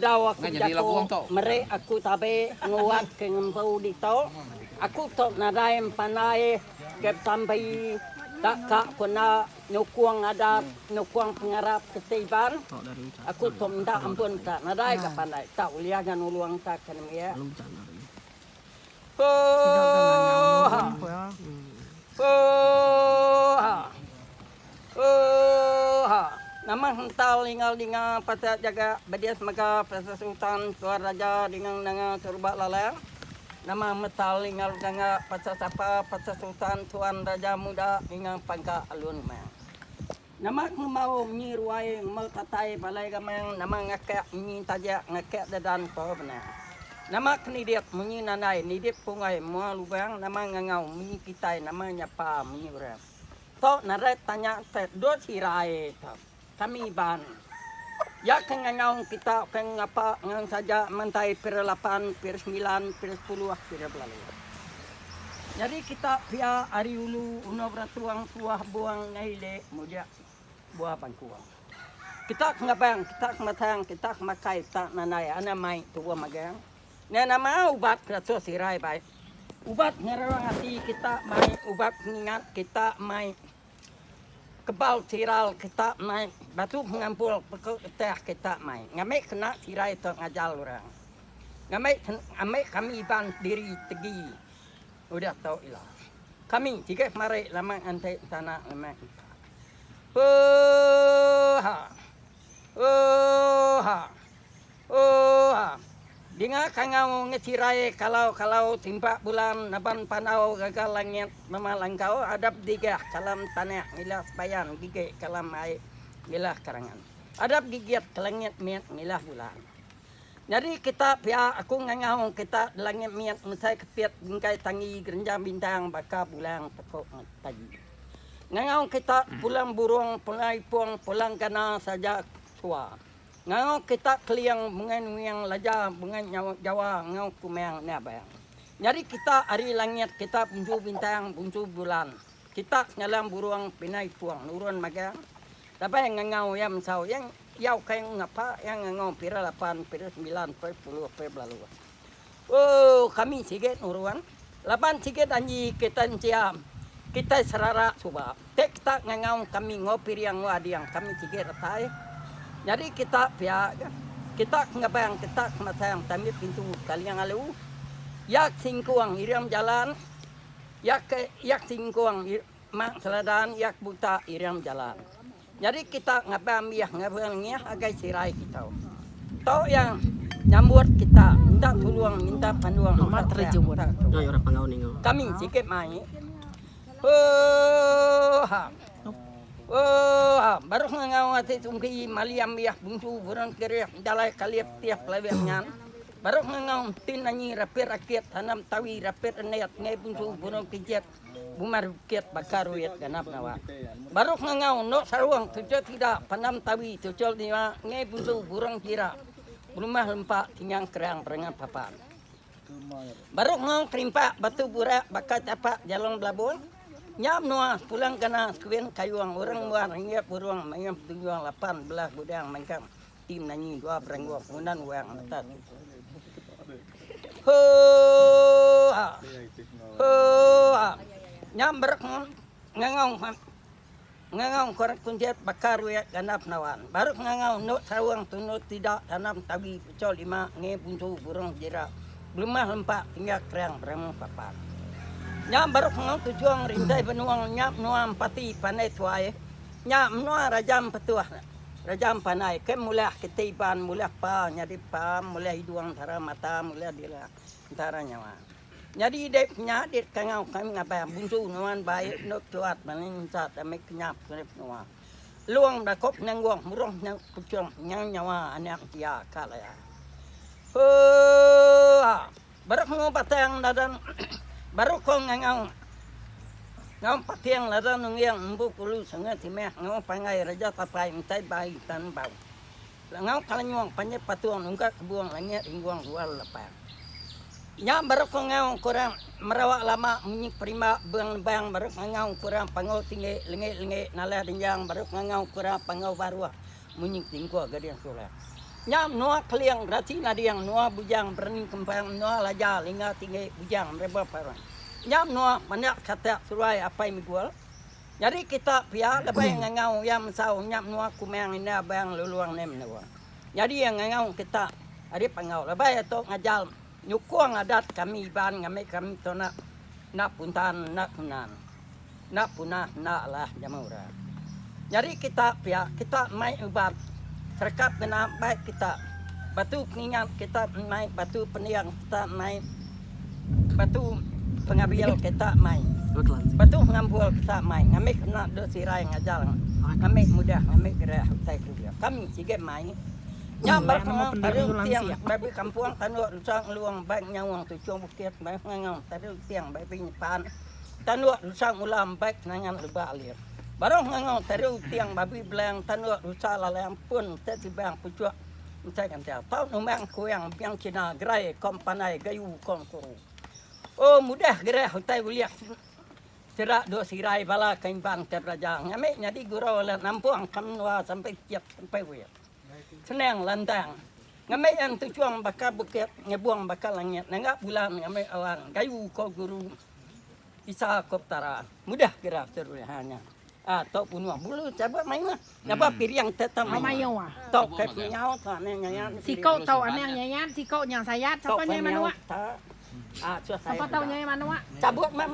Dau aku bejaku meri aku tabi nguat ke ngempu ditu. Aku tu nadai empandai ke besampi tak ka ku enda nyukung adat nyukung pengarap keti Iban. Aku tu minta ampun ka nadai ga pandai tak ulih ga nulung ka ke nembiak. Hooha. Hooha. Ooha. Nama hental ningal dinga pasal jaga bedias mega pasal sultan tuan raja dingang nanga seruba lalang. Nama metal ningal ganga pasal sapa pasal sultan tuan raja muda ningang pangka alun gemang. Nama ngemau nyi ruai ngemau tatai balai gamang nama ngakak nyi tajak ngakak dedan ko benang. Nama kenidip munyi nandai nidip pungai mua lubang nama ngangau munyi kitai nama nyapa munyi orang. Tu nadai tanya te dut sirai tu. Kami Iban. Ya ke ngangau kita ke ngapa ngan saja mentai pira lapan, pira semilan, pira sepuluh, pira belalu. Nyadi kita pia ari ulu uno beratuang suah buang ngai ile mudik buah bangkung. Kita ke ngabang, kita ke matang, kita ke makai tak nandai anang mai tubuh magang. Nya nama ubat kerasuh sirai bai. Ubat ngerang ati kita mai ubat pengingat kita mai kebal siral kita mai batu pengampul peku getah kita mai ngambi kena sirai tu ngajal orang. Ngambi ngambi kami Iban diri tegi udah tu ila. Kami siga kemari lama nganti ntana lama kita. Ooha. Ooha. Ooha. Dinga kangau ngesirai kalau-kalau timpa bulan naban panau gaga langit mema langkau adap digah kalam tanah ngilah sebayan gigi kalam ai ngilah karangan. Adap gigit ke langit mit ngilah bulan. Nyadi kita pia aku ngangau kita di langit mit mesai kepit bingkai tanggi gerenjang bintang baka bulang teko taji. Ngangau kita pulang burung pulang ipung pulang gana saja sua. Ngau kita keling bungai nuing laja bungai jawa ngau kumang nya bayang. Nyadi kita ari langit kita bunsu bintang bunsu bulan. Kita sengalang burung pinai ipung nurun magang. Laban ngangau iya mesau iya iya ukai ngapa iya ngangau pira lapan pira sembilan pira sepuluh pira belalu. Ooh kami sigi nurun laban sigi danji kita encia kitai serara suba ti kita ngangau kami enggau piring enggau ading kami sigi retai nyadi kita pia ga kita ke ngabang kita ke masang tambit pintu kaling alu iya ke singkung iring bejalan iya ke iya ke singkung mak seladan iya ke buta iring bejalan nyadi kita ngabang mih ngabang ngih agai sirai kita. Tu iya nyambut kita minta tulung minta pandung minta terang minta tulung. Kami sikit mai. Ooha. Ooha baruh ngangau ati sungki mali ambih bungsu burung kirih jalai kalip tiap pelawik ngan. Baruh ngangau tin anyi rapit rakit tanam tawi rapit renit ngai bungsu burung kijit. Bumar bukit baka ruit ganap ngawa. Baruh ngangau endo sarung tuchul sida pandam tawi tuchul niwa enggai bunsu burung jira berumah lempa tingang kerang berengan papan. Baruh ngau kerimpak batu burak baka chapak jalong belabung nya menua sepulang gana sekuin kayung orang muar ringgit burung mayuh betujung lapan belah gudang mangkang ti menanyi dua beranggung ngundan wang mata tusu. Hooha. Hooha. Nya berek ngangau ngangau korek kunchit baka ruit gandap nawan. Baru ngangau endu saung tunu tidak tanam tawi pechol lima ngi bunsu burung jira belumah lempa tinggal kerang berangu papan. Nya baru ngangau tujung rintai benung nya menua empati pandai tuai nya menua raja empetuh. Raja Empanai ke mulah kiti Iban mulah pa nyadi pa mulah idung entara mata mulah dilah entara nyawa. Nyadi dek nya dek kangau kami ngabang bunsu nuan bai endo keluat maning ensat ami kenyap kena menua. Long dakop nanggung murung kuchung nyang nyawa anak mensia ka laya. Hoohaa. Baru ngu batang ladan baru ko ngangau ngau pating ladan nungging embu kulu sungai timah ngau pangai raja tapai entai bai tan bau ngau kalanyung panjai patung nungga kebung langit ringgung luar lapang. Nya baru ko ngau kurang merawak lama munyi perimba beng nebang baru ngangau kurang panggau tinggi lengik lengik nalah denjang baru ngangau kurang panggau baruh munyi tingkuh gading sulang. Nya menua Keling Rasi Nading menua Bujang Berani Kempang menua Laja Lingga Tinggi Bujang Mereba Parang. Nya menua Mandak Katak Seruai Apai Migul. Nyadi kita pia lebai ngangau iya mesau nya menua Kumang Inda Abang Lulung neh menua. Nyadi iya ngangau kita ari Panggau lebai iya tu ngajal nyukung adat kami Iban ngambi kami tu enda enda puntan enda punan enda punah enda alah jama orang. Nyadi kita pia kita mai ubat serekap ngena bai kita batu pengingat kita mai batu pending kita mai. Batu pengabil kita mai. Batu pengampul kita mai. Ngambi kena duk sirai ngajar. Ngambi mudah ngambi gerah utai kereja. Kami sigi mai. Nya ba pengawa taruh tiang babi kampung tanduk rusa ngeluang bai nyaung tuchung bukit bai ngangau taruh tiang babi nyepan tanduk rusa ngulam bai kenangan lebak alir. Baruh ngangau taruh tiang babi belang tanduk rusa lalang pun te tibang puchuk. Utai kantel tau numbang kuing biang cina gerai kom pandai gayu kom kuru. Oh mudah gerah utai ulih sera dua sirai bala ke iban ke belajar ngambi nyadi guro le nampung ke menua sampai tiap sampai wit. Senang lantang ngambi yang tuchung baka bukit ngebung baka langit nangga bulan ngambi awan gayu ko guru. Isa ko Petara mudah gerah terus ha nya. Ah tok bunuh bulu cabut mayuh. Nyaba piring tetap mayuh. Tok ke penyau tu anang nyayan. Siko tau anang nyayan, siko nya sayat. Sapa nyai manuk? Sapa tau nyai manuk? Cabut meh.